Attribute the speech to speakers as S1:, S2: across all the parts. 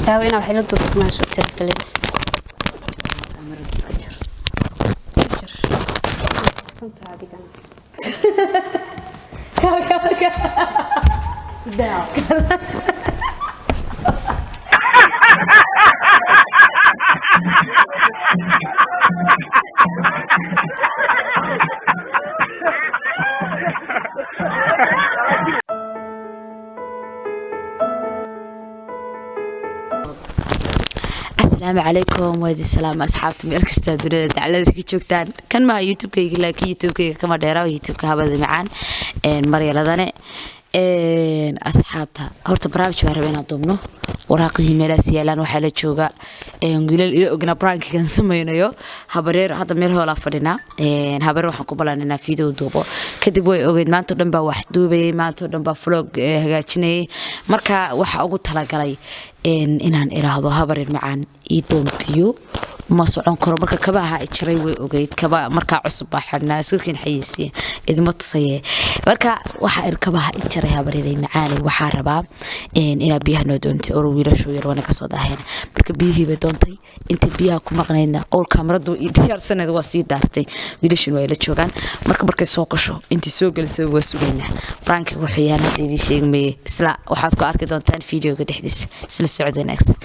S1: Daawo inaa wax ila duubto maan soo talagelin.
S2: Kaamirada iska jar.
S1: Jar. Santa adigana. Kal kal kal.
S2: Asalaamu calaykum, waadi salaam asxaabta meel kasta dunida daclada ka joogtaan. Kan maha YouTube-kayga, laakiin YouTube-kayga kama dheera, YouTube-ka habada macaan maryaladane. Asxaabta, horta barnaamij baan rabaa inaan duubno. Waraaqihii meelahaas yaalaan, waxaa la jooga wiilal ila ogna prankigan samaynayo. Habareer hadda meel hoolaa fadhinaa. Habareer waxaan ku ballan inaa video duubo kadib. Way ogeyd, maanta o dhan baa wax duubayay, maanta o dhan baa vlog hagaajinayay. Marka waxaa ugu talagalay inaan iraahdo, "Habareer macaan, ii doon biyo, ma socon karo." Marka kabaha jaray way ogeyd, kaba markaa cusub baa xidhnaa, iskuulkiin xayeysiye idima tusaye. Marka waxaa ir kabaha i jaray, "Habareeray macaanay, waxaa rabaa inaa biyaha noo doontay oo wiilashu yar wana kasoo daaheen." Marka biyihii bay doontay. Intay biyaha ku maqnaydna owl kaamaradu ii diyaarsaneed waa sii daartay. Wiilashuna waa ila joogaan. Marka markay soo gasho, intii soo gelisay waa sugaynaa. Prankiga wuxuu yahay hadda idiin sheegmaye, isla waxaad ku arki doontaan videoga dhexdiisa. Isla socod wanaagsan.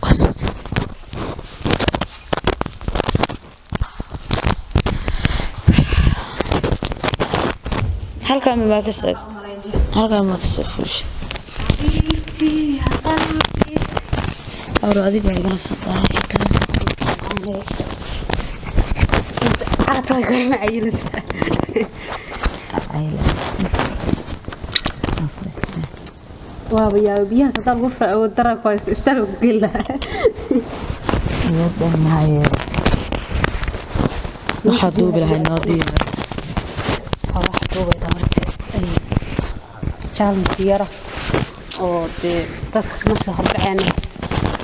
S2: Waa sugay. Halkaan maa kasoo fuusha awro adiga igala soo daahay xitaa.
S1: Caato way goorma cayilaysaa? Waaba yaaba, biyahaas hadaa lagu fara awood daraa ku haysta, isbitaalka ku geyn lahaa.
S2: Waxaa duubi lahay noo diyaar.
S1: Wax duubayda horta challenge yara oo dee dadka kama soo hordhaceena.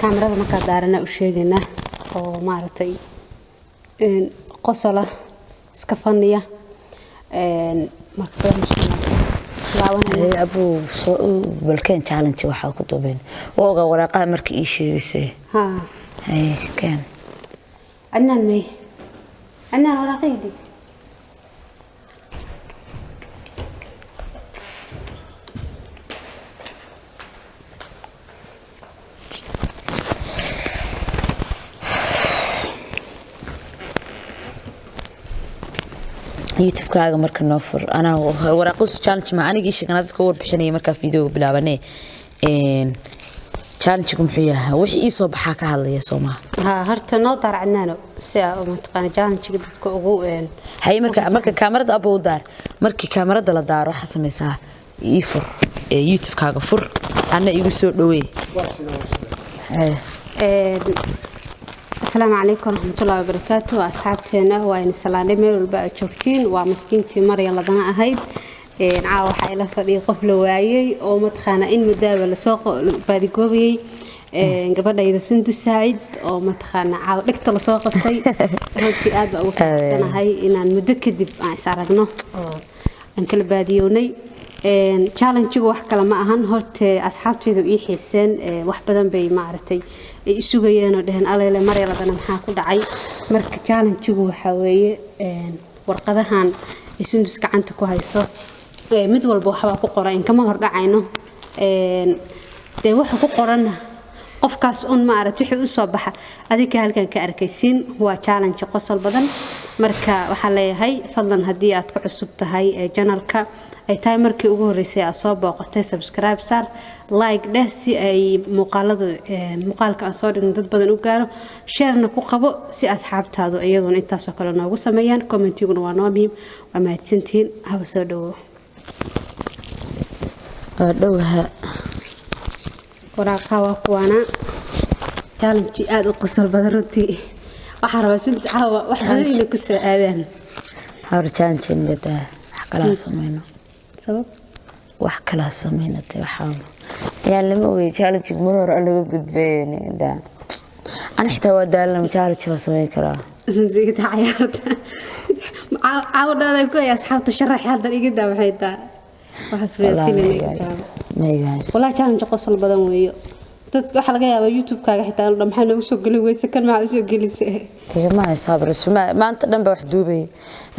S1: Kaamirada markaa daarana u sheegaynaa oo maaragtay qosola iska faniya. Marka barnaamijkan laabanayna.
S2: Abuu soo balkeen challenge waxaa ku duubeen waa ogaa waraaqaha marka ii sheegaysay.
S1: Haa.
S2: Haye, keen.
S1: Cadnaan may, Cadnaan, waraaqaydii.
S2: YouTube-kaaga marka noo fur. Anaa waraaqus challenge ma anigii sheegana dadka u warbixinaya markaa videoga bilaabane. Challenge-gu muxuu yahay? Wixii ii soo baxaa ka hadlaya, soo maha?
S1: Haa, horta noo daar Cadnaano si aa mataqaana challenge-ga dadka ugu
S2: Haye, marka kaamarada aba u daar. Markii kaamarada la daaro, waxaa samaysaa ii fur ee YouTube-kaaga fur, anna igu soo dhaweey. Haye.
S1: Asalaamu calaykum waraxmatullaahi wabarakaatu asxaabteena, waa idin salaanay meel walba aad joogtiin. Waa maskiintii Maryan ladana ahayd. Caawa waxaa ila fadhiyay qof la waayey oo mataqaana in muddaaba lasoo baadigoobayay, gabadhayda Sundus Saacid oo mataqaana caawa dhegta lasoo qabtay. Runtii aad baa ugu faraxsanahay inaan muddo kadib aan is aragno oo aan kala baadiyownay. Challenge-gu wax kale ma ahan, horte asxaabtaydu ii xiiseen, wax badan bay maaragtay ay isugayeen oo dheheen, "Aleele, Maryaladana maxaa ku dhacay?" Marka challenge-gu waxaa weeye warqadahan ay Sundus gacanta ku hayso, mid walba waxbaa ku qoran, in kama hordhacayno. Dee waxa ku qoranna qofkaas un maaragt wixii u soo baxa adinka halkan ka arkaysiin. Waa challenge qosol badan. Marka waxaan leeyahay, fadlan haddii aad ku cusub tahay ee channelka, ay tahay markii ugu horreysay aad soo booqatay, subscribe saar, like dheh si ay muuqaaladu muuqaalka aan soo dhigno dad badan u gaaro, sharena ku qabo si asxaabtaadu iyaguna intaasoo kale noogu sameeyaan. Commentiguna waa noo muhiim. Waa mahadsantihiin. Haba, soo dhawo.
S2: Waa dhowaha.
S1: Waraaqaha waa kuwaana. Challenge aada u qosol badan runtii. Waxaan rabaa Sundus caawa wax badan inay ku soo aadaan.
S2: Hor challenge ingadaa, wax kalaa samayno.
S1: Sabab?
S2: Wax kalaa samayno dee, waxaa Yaa lama ogey challenge mar hore laga gudbay daa. Ana xitaa waa daalan, challenge waa samayn karaa.
S1: Sansiigta cayaarta caawa ku hay asxaabta sharax hadda iga daa, waxay taa waxaas way
S2: Wallaahi ma
S1: filin.
S2: igahayso, ma igahayso.
S1: Wallahi challenge qosol badan weeyo. Dadka waxaa laga yaabaa YouTube-kaaga xitaa inuu maxaa noogu soo gelin weyse, kan maxaa usoo gelisay?
S2: Igama hayso habar. Maanta dhan baa wax duubayay,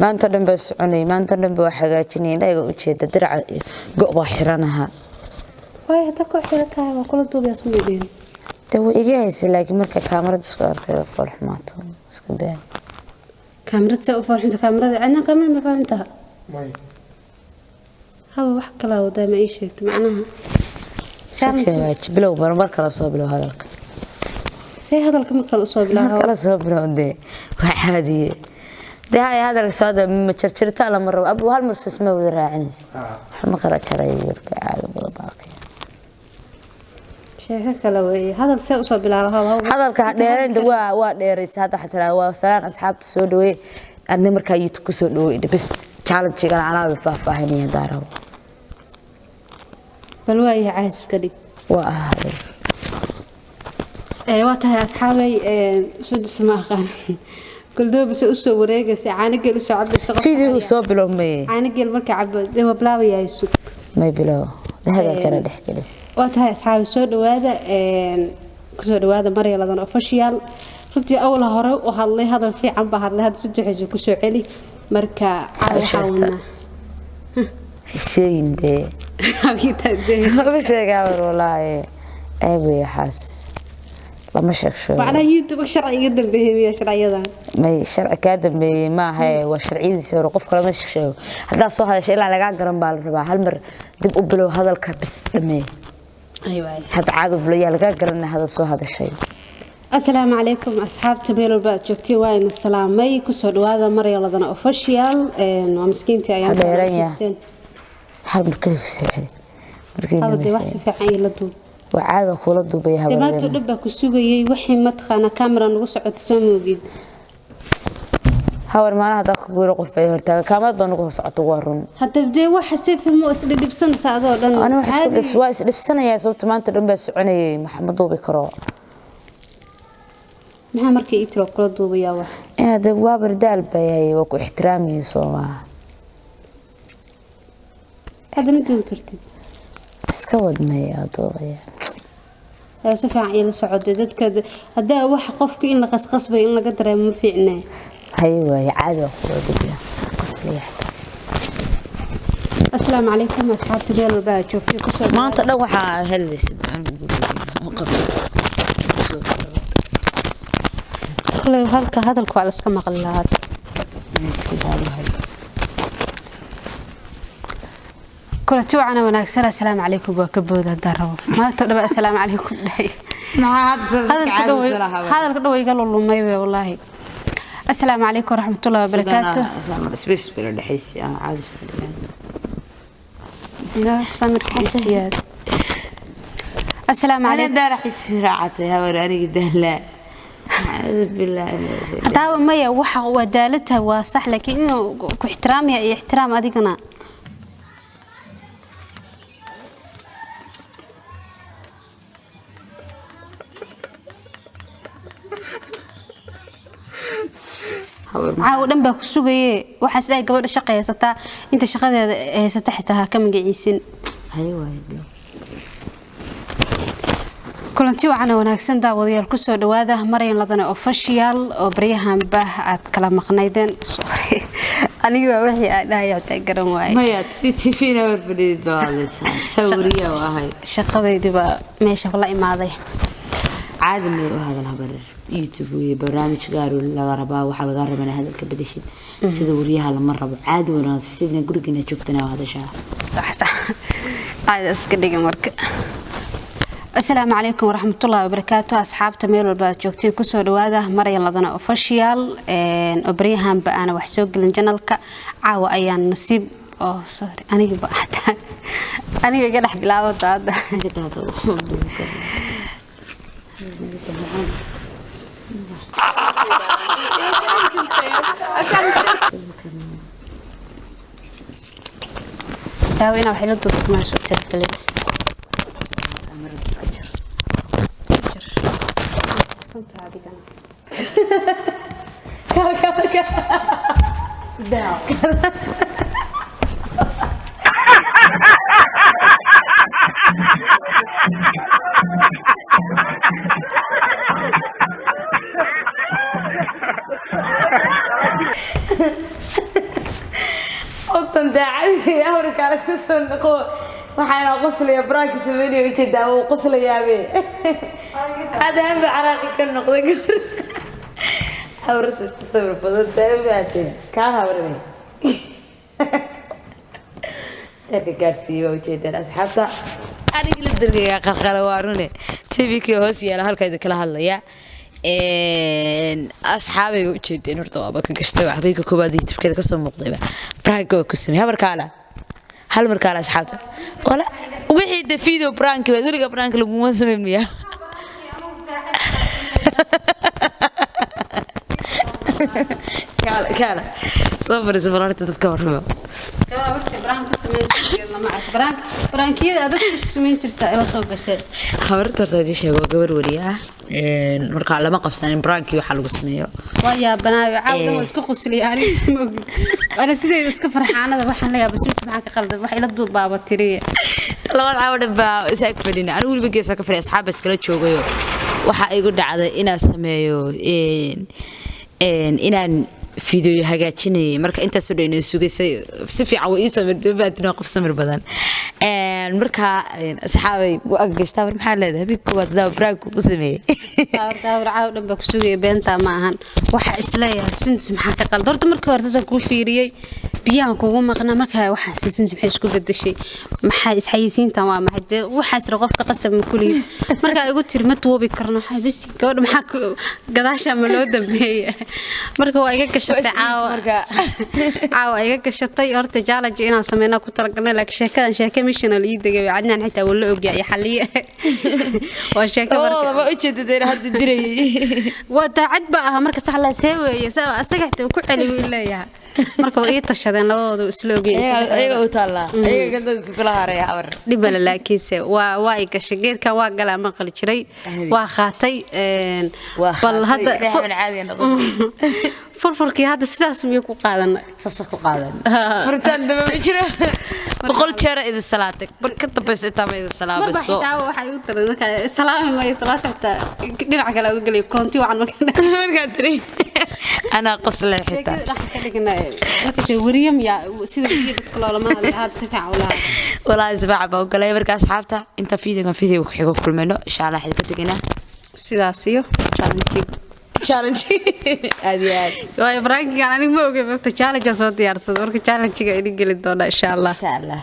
S2: maanta dhan baa soconayay, maanta dhan baa wax hagaajinayay. Indhahayga ujeeda diraca go' baa xiranaha.
S1: Waay hadda ku xira tahay waa kula duubaya suma dhihin.
S2: Dee way iga haysay, laakiin marka kaamarada isku arkay fool xumaato, iska daa.
S1: Kaamirad see u foolxunta? Kaamirada cidna kaamirad ma foolxuntaha?
S3: May.
S1: Haba wax kalaa wadaa, ma ii sheegto macnaha.
S2: Sakee bilow, mar mar kale soo bilow hadalka.
S1: See hadalka mar kale usoo
S2: Mar
S1: bilaabo?
S2: Kale soo bilow dee, waa caadiye dee. Hay, hadalka soo hada ma jarjaritaan lama rabo abu, hal mar isma wada raacinaysa. Wax ma kala jarayo wiilka, caadi wada baaqaya.
S1: Sheeko kale weeye, hadal see usoo bilaabo, haba haba.
S2: Hadalka ha dheerayn, waa dheeraysa hadda. Waxaa tiraa waa salaan asxaabta soo dhaweey, adna markaa YouTube kusoo dhaweey bas. Challenge-gan anaa faahfaahinaya hadaa rabo.
S1: Bal waayahay, caas ka dhig.
S2: Waa ahaaday.
S1: Waa tahay asxaabay, sudus ma aqaan goldoobase usoo wareegaysa, caano geel usoo cabaysa qofka.
S2: Videogu soo bilow maye?
S1: Caano geel marka cabo dee waa bilaabayaa, sug.
S2: May bilow, hadalkana dhex gelis.
S1: Waa tahay asxaabi, soo dhawaada, kusoo dhawaada Marya Ladan Official. Runtii awla hore u hadlay, hadal fiican baa hadlay, hadda saddexdiisa kusoo celi marka caawa waxaa
S2: sheegtaa?
S1: wadnaa.
S2: Sheegin dee.
S1: Hagitaa dee.
S2: Lama sheegaa war, walaahi ceeb wey waxaas, lama sheeg sheego.
S1: Macnaha YouTube sharci iga dambeeyay miya sharciyadan?
S2: May, sharci kaa dambeeyey maaha, waa sharciyadiisi hore. Qof kalama sheego haddaa soo hadasha ilaa lagaa garan baa la rabaa. Hal mar dib u bilow hadalka bas dhamee.
S1: Ay waay.
S2: Hadda caad u bilow, yaa lagaa garan hadal soo hadashay.
S1: Asalaamu calaykum asxaabta, meel walba aad joogtiin waa ina salaamay. Kusoo dhawaada Marya Ladan Official. Waa miskiintii ayaan
S2: Ha dheeran yaa. Hal mar kaliya soo celi markii
S1: haba dee wax si
S2: dambeysay.
S1: Fiican ila duub.
S2: Waa caada kula duubaya.
S1: Dhibaato
S2: Habaryar
S1: dhan baa ku sugayay, wixii mataqaana camera nagu socota soo moogid.
S2: Hawar maalin haddaa ku guuro qof ay hortaaga kaamarad baa nagu hor socoto, waa run.
S1: Hadda dee waxa si fahmo isdhibsanaysa adoo dhan.
S2: Ani wax isku
S1: Caadi.
S2: Waa isdhibsanayaa sababta maanta dhan baa soconayay, wax ma duubi karo.
S1: Maxaa markii ii tiro kula duubayaa wax?
S2: Inaad waa bardaal baa yahay, waa ku ixtiraamayo soo maaha.
S1: Hadda ma duubi kartid.
S2: Iska wadmay aa duubaya.
S1: Ee, si fiican ila socotay dadka haddaa waxa qofka in la qasqasbayo in laga dareemo ma fiicnee.
S2: Haye waaye, caadi waa kula duubaya, qoslaya xitaa.
S1: Asalaamu calaykum asxaabta, meel walba aad joogtay kusoo
S2: Maanta dhan waxaa helaysid anigu guriga oo qabto.
S1: Koley halka hadalka waa la iska maqli lahaa.
S2: Iska daadahay.
S1: Kulanti wacana wanaagsan, assalaamu calaykum waa ka booda haddaan rabo maanta oo dhan baa assalaamu calaykum dhahay. Hadalka dhow iga lulumay wey wallaahi. Assalaamu calaykum waraxmatullahi wabarakaatu. Ilaahu samirkiisiyaad. Assalaamu calaykum. Hadaba maya, waxa waa daalatahay waa sax, laakiin inuu ku ixtiraamaya iyo ixtiraam adigana. Caawa dhan baa ku sugaye, waxaas dhahay gabadha shaqa haysataa, inta shaqadeeda haysata xitaa ha ka magaciisin. Kulanti wacan oo wanaagsan daawadayaal, kusoo dhawaada Maryan Ladane Official oo baryahanba aad kala maqnaydeen. Sorry, aniga waa wixii aan dhahay xitaa garan waaye. Shaqadeydii baa meesha la imaaday.
S2: Caadi meel u hadal habarir, YouTube wey, barnaamij gaar oo laga rabaa, waxaa laga rabaa inaad hadalka bedeshid, sida wariyaha lama rabo, caadi wanaagsan sidina gurigiina joogtana waa hadashaa.
S1: Sax sax, caadi iska dhiga marka. Asalaamu calaykum waraxmatullaahi wabarakaatu asxaabta, meel walba aad joogtiin kusoo dhawaada Maryan Ladane Official oo baryahanba aana wax soo gelin channelka. Caawa ayaan nasiib oh sorry, aniga xataa aniga iga dhex bilaabata hadda. Daawo inaa wax ila duubto maa soo talagelin. Mahadsantahay adigana.
S2: Kaal, kaal, kaal. Ogtan daacadii awrkaa la iska soo noqo, waxaana qoslaya baraanka sameynaya, ujeedaa wuu qoslayaabe, adaanba caraaqi ka noqday. Gabar hawratu iska sawir badan tahay, maateen kaa hawranay heerka gaarsiiye waa ujeedaan asxaabta. Aniga lafdarkayga qarqara, waa rune. TV-kii hoos yaala halka idin kala hadlaya. Asxaabayga ujeedeen horta waaba ka gashtay habeenka koowaad YouTube-keeda kasoo muuqdayba prank waa ku sameeyey. Habarkaala hal markaala asxaabta wala wixii de video prank baad weliga prank laguma sameyn miya? Kaala, kaala, soo fadhiiso bal horta, dadka warramo.
S1: Gabadha horta prank ku sameyn jirtay lama arko. Prank, prankiyada aad dadku sameyn jirta ila soo gashay.
S2: Habarta horta hadii sheego waa gabar weriye ah. Marka lama qabsanin prankii waxaa lagu sameeyo.
S1: Waa yaabanaayo, caawdan waa isku qosliyay aniga, ma ogid. Ana sideeda iska farxaanada waxaan la yaabay suuj maxaa ka qaldan, wax ila duubaaba tiriye.
S2: Labada caawa dhan baa is ag fadhina, anigu weliba geesaa ka fadhiya, asxaab baa iskala joogayo. Waxaa igu dhacday inaan sameeyo inaan fiidiyo hagaajinayay. Marka intaasoo dhan inay sugaysay si fiican way ii samirtay, baatina qof samir badan. Marka asxaabay wuu agashtaa. War maxaa leedahay habeenka koowaad hadaa prank ku sameeyey?
S1: Daawar, daawar, caaw dhan baa ku sugaya, beentaa ma ahan. Waxaa isleeyahay Sundus maxaa ka qaldan horta? Markii hore saasaan kuu fiiriyey, biyahan kugu maqnaa. Markaa waxaan sii Sundus maxay isku bedeshay? Maxaa isxayeysiintan waa maxay? Dee waxaas ra qofka qasab ma kulihi. Markaa igu tiri ma tuubi karno, waxaa bas gabadha maxaa gadaashaa ma loo dambeeya? Marka waa iga gashatay caawa.
S2: Marka
S1: caawa iga gashatay. Horta challenge inaan sameynaa ku talagalnay, laakiin sheekadan sheeke missional ii degay. Cadnaan xitaa wuu la ogyahay iyo xaliye, waa sheeko marka
S2: labadaba ujeedadeen hadda dirayay.
S1: Waa daacad ba aha marka sax la see weeye, asaga xitaa uu ku celi wuu leeyahay. Marka waa ii tashadeen labadooda, isla ogyihiin
S2: ayaga
S1: saddexdooda.
S2: U taallaa ayaga gadonka kula haraya habar.
S1: Dhib male, laakiinse waa i gashay geerkan, waa galaa maqli jiray, waa qaatay
S2: waa
S1: bal hadda
S2: qaatay, caadi noqon.
S1: Furfurkii hadda sidaas miyuu ku qaadanay?
S2: Saasa ku qaadan, furitaan dambe ma jiro. 100 jeer idin salaatay, bar ka dambaysa intaa ma idin
S1: marba
S2: salaamayso.
S1: Xitaa waxay igu daray marka salaami maayo, salaata xitaa dhinaca kale uga gelay kulanti wacan marka.
S2: Markaa tiri anaa qosle xitaa.
S1: Sheekada dhexda ka dhignay marka tiri wariyam yaa sida weriye dadka loolama hadlay, hadda si fiican ula hadlay.
S2: Walaahi si fiican baa u galay. Marka asxaabta, inta videogan video ku xigo kulmayno insha Allah, waxaan ka tegaynaa
S1: sidaas iyo challenge.
S2: Challenge aad iyo aad.
S1: Waayo prankigan aniga ma ogey, babta challenge soo diyaarsado. Marka challenge-ga idin geli doonaa insha Allah.
S2: Insha Allah.